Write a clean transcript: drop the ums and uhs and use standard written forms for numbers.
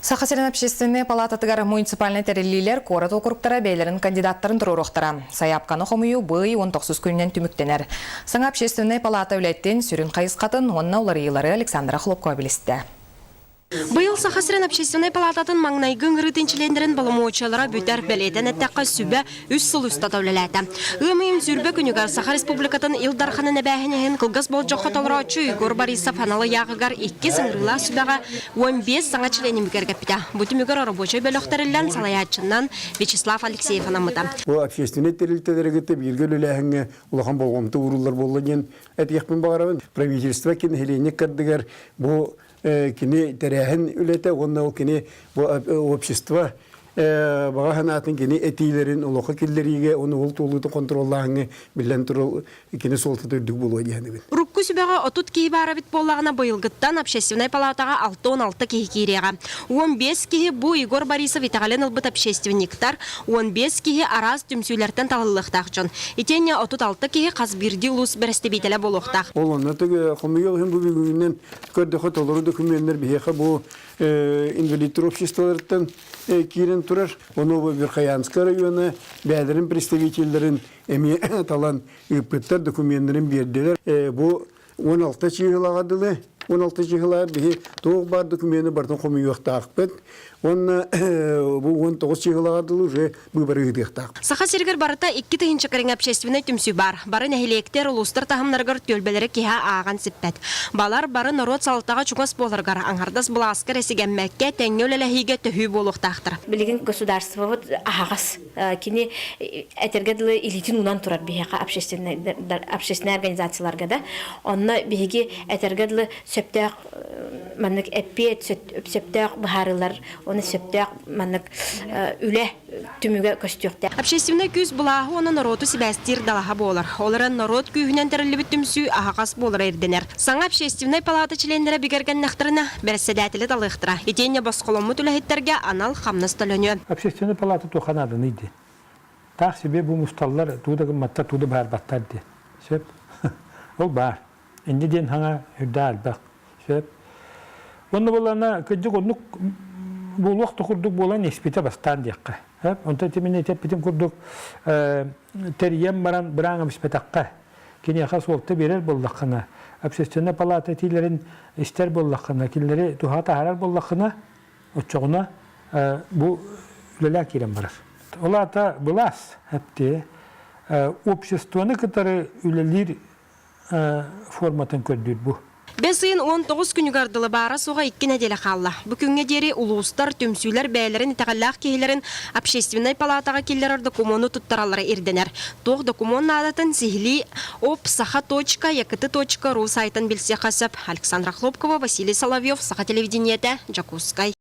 Саха сирин общественнай палататыгар муниципальнай тэриллиилэр куорат уокуруктара бэйэлэрин кандидаттарын туруоруохтара. Сайаапканы хомуйуу бу ый 19 күнүнэн түмүктэнэр. Саҥа общественнай палата үлэтин сүрүн хайысхатын уонна уларыйыылары Александра Хлопкова билистэ. Быйыл Саха сирин общественнай палататын маҥнайгы ыҥырыытын чилиэннэрин боломуочуйалара бүтэр, бэлиэтэн эттэххэ, сүбэ үс сыл устата үлэлээтэ. Ыам ыйын 20 күнүгэр Саха Республикатын Ил Дарханын эбээһинэһин кылгас болдьоххо толорооччу Егор Борисов анал ыйааҕыгар иккис ыҥырыылаах сүбэҕэ 15 саҥа чилиэни бигэргэппитэ. Бу түмүгэр оробуочай бөлөх тэриллэн салайааччынан Вячеслав Алексеев анаммыта. Бу общественнай тэрилтэлэри кытта бииргэ үлэлээһиҥҥэ улахан болҕомто ууруллар буолла диэн этиэхпин баҕарабын. Правительство нэһилиэнньэ кырдыгар бу кини тэрээһин үлэтэ уонна ол кини бу общество баҕа санаатын кини этиилэрин олоххо киллэриигэ уонна ол туолуутун хонтуруоллааһыҥҥа биллэн турар кини суолтата үрдүк буолуо диэхинэбин. Урукку сүбэҕэ 30 киһи баар эбит буоллаҕына быйылгыттан общественнай палатаҕа 66 киһи киириэҕэ. 15 киһи бу Егор Борисов итэҕэлин ылбыт общественниктар, 15 киһи араас түмсүүлэртэн талыллыахтаах дьон. Итиэннэ 36 киһи хас биирдии улуус бэрэстэбиитэлэ буолуохтаах. Ол онно хомуйуох иһин бу бүгүҥҥүнэн көрдөххө толору докумуоннар биһиэхэ бу инвалидтар обществоларыттан киирэн турар. Ону Верхоянскай района бэйэлэрин представителлэрин эмиэ талан ыыппыттар, докумуоннарын биэрдилэр. Бу 16 чыыһылаҕа дылы 16 чыыһылаҕа биһи туох баар докумены барытын хомуйуохтаахпыт. Уонна бу 19 чыыһылаҕа дылы уже быыбары ыытыахтаах. Саха сиригэр барыта 2000 кэриҥэ общественнай түмсүү баар. Бары нэһилиэктэр, улуустар таһымнарыгар түөлбэлэри киһи ааҕан сиппэт. Балар бары норуот салалтаҕа чугас буоларыгар, аҥардас былааска эрэ сигэммэккэ, тэҥҥэ үлэлэһиигэ төһүү буолуохтаахтар. Билигин государствобыт аһаҕас. Кини этэргэ дылы илиитин уунан турар биһиэхэ общественнай общественнай организацияларга да. Онно биһиги этэргэ дылы сөптөөх маннык эппиэт, сөптөөх быһаарыылар, уонна сөптөөх маннык үлэ түмүгэ көстүөхтээх. Общественнай күүс былааһы уонна норуоту сибээстиир далаһа буолар. Ол эрэн норуот күүһүнэн тэриллибит түмсүү аһаҕас буолара ирдэнэр. Саҥа общественнай палата чилиэннэрэ бигэргэннэхтэринэ, бэрэссэдээтэли талыахтара. Итиэннэ босхоломмут үлэһиттэргэ анал хамнас төлөнүө. Общественнай палата туохха нааданый диэн. Таах себе бу мусталлар, туу да гымматтар, туу да баарбаттар диэн. Сөп. Ол баар. Инньэ диэн хаҥа үрдэ элбэх. Сөп. Уонна буоллаҕына кырдьык оннук буолуох да курдук буолан испитэ бастаан диэххэ. Онтон ити мин эппитим курдук тэрийэн баран бырааҥа испэтэххэ, киниэхэ суолта биэрэр буоллаххына, общественнай палата этиилэрин истэр буоллаххына, кинилэри туһаҕа таһаарар буоллаххына, оччоҕуна бу үлэлээн киирэн барар. Ол аата былаас эптиэ обществоны кытары үлэлиир форматын көрдүүр бу. Бэс ыйын 19 күнүгэр дылы баара-суоҕа икки нэдиэлэ хаалла. Бу күҥҥэ диэри улуустар, түмсүүлэр бэйэлэрин итэҕэллээх киһилэрин общественнай палатаҕа киллэрэр докумуону туттараллара ирдэнэр. Туох докумуон наадатын сиһилии opsaha.ykt.ru сайтан билсиэххэ сөп. Александра Хлопкова, Василий Соловьев, Саха телевидениетэ, Дьокуускай.